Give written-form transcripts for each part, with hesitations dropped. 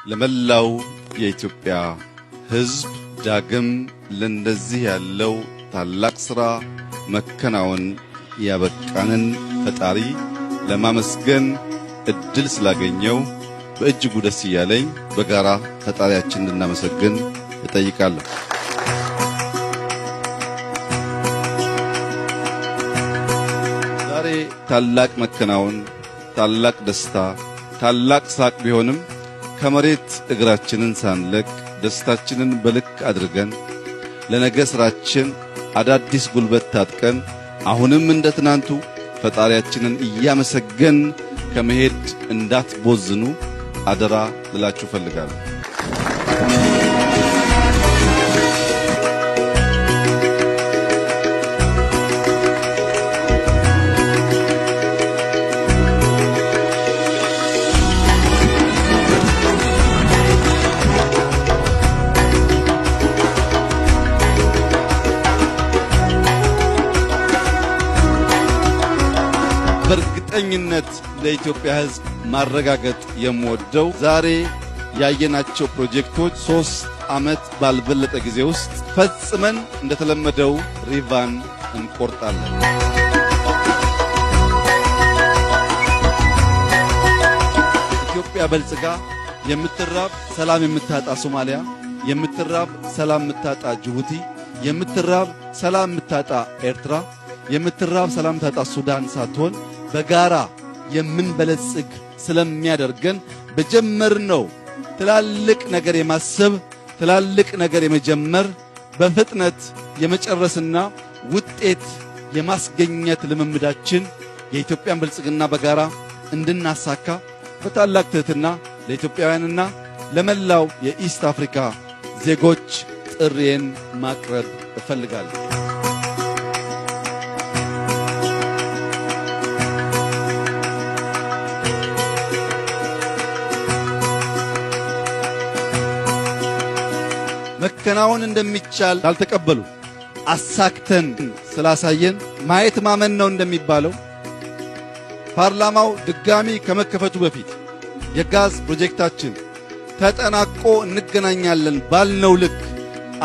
ለመላው የኢትዮጵያ ሕዝብ ዳግም ለእንደዚህ ያለው ታላቅ ሥራ መከናወን ያበቃንን ፈጣሪ ለማመስገን እድል ስላገኘው በእጅጉ ደስ እያለኝ በጋራ ፈጣሪያችን እንድናመሰግን እጠይቃለሁ። ዛሬ ታላቅ መከናወን፣ ታላቅ ደስታ፣ ታላቅ ሳቅ ቢሆንም ከመሬት እግራችንን ሳንለቅ ደስታችንን በልክ አድርገን ለነገ ስራችን አዳዲስ ጉልበት ታጥቀን አሁንም እንደ ትናንቱ ፈጣሪያችንን እያመሰገን ከመሄድ እንዳትቦዝኑ አደራ ልላችሁ እፈልጋለሁ። በእርግጠኝነት ለኢትዮጵያ ሕዝብ ማረጋገጥ የምወደው ዛሬ ያየናቸው ፕሮጀክቶች 3 ዓመት ባልበለጠ ጊዜ ውስጥ ፈጽመን እንደተለመደው ሪቫን እንቆርጣለን። ኢትዮጵያ በልጽጋ የምትራብ ሰላም የምታጣ ሶማሊያ፣ የምትራብ ሰላም የምታጣ ጅቡቲ፣ የምትራብ ሰላም የምታጣ ኤርትራ፣ የምትራብ ሰላም የምታጣ ሱዳን ሳትሆን በጋራ የምንበለጽግ ስለሚያደርገን በጀመርነው ትላልቅ ነገር የማሰብ፣ ትላልቅ ነገር የመጀመር፣ በፍጥነት የመጨረስና ውጤት የማስገኘት ልምምዳችን የኢትዮጵያን ብልጽግና በጋራ እንድናሳካ በታላቅ ትህትና ለኢትዮጵያውያንና ለመላው የ East Africa ዜጎች ጥሪዬን ማቅረብ እፈልጋለሁ። መከናወን እንደሚቻል ላልተቀበሉ አሳክተን ስላሳየን ማየት ማመን ነው እንደሚባለው ፓርላማው ድጋሚ ከመከፈቱ በፊት የጋዝ ፕሮጀክታችን ተጠናቆ እንገናኛለን ባልነው ልክ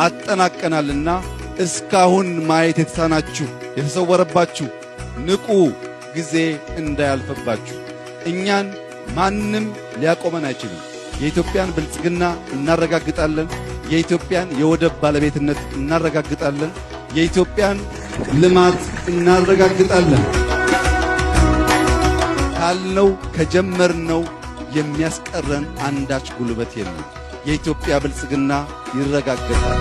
አጠናቀናልና እስካሁን ማየት የተሳናችሁ፣ የተሰወረባችሁ ንቁ፣ ጊዜ እንዳያልፍባችሁ። እኛን ማንም ሊያቆመን አይችልም። የኢትዮጵያን ብልጽግና እናረጋግጣለን። የኢትዮጵያን የወደብ ባለቤትነት እናረጋግጣለን። የኢትዮጵያን ልማት እናረጋግጣለን። ካልነው ከጀመርነው የሚያስቀረን አንዳች ጉልበት የለም። የኢትዮጵያ ብልጽግና ይረጋገጣል።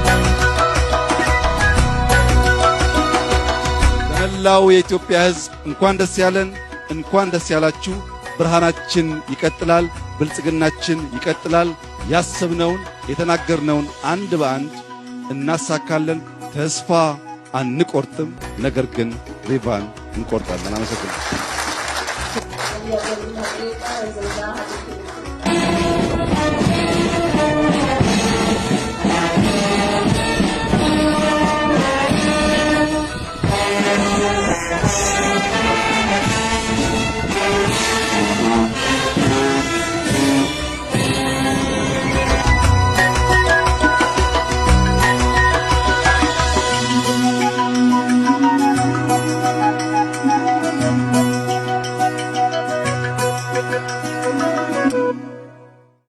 ለመላው የኢትዮጵያ ሕዝብ እንኳን ደስ ያለን፣ እንኳን ደስ ያላችሁ። ብርሃናችን ይቀጥላል፣ ብልጽግናችን ይቀጥላል። ያሰብነውን የተናገርነውን አንድ በአንድ እናሳካለን። ተስፋ አንቆርጥም፣ ነገር ግን ሪቫን እንቆርጣለን። አመሰግናለሁ።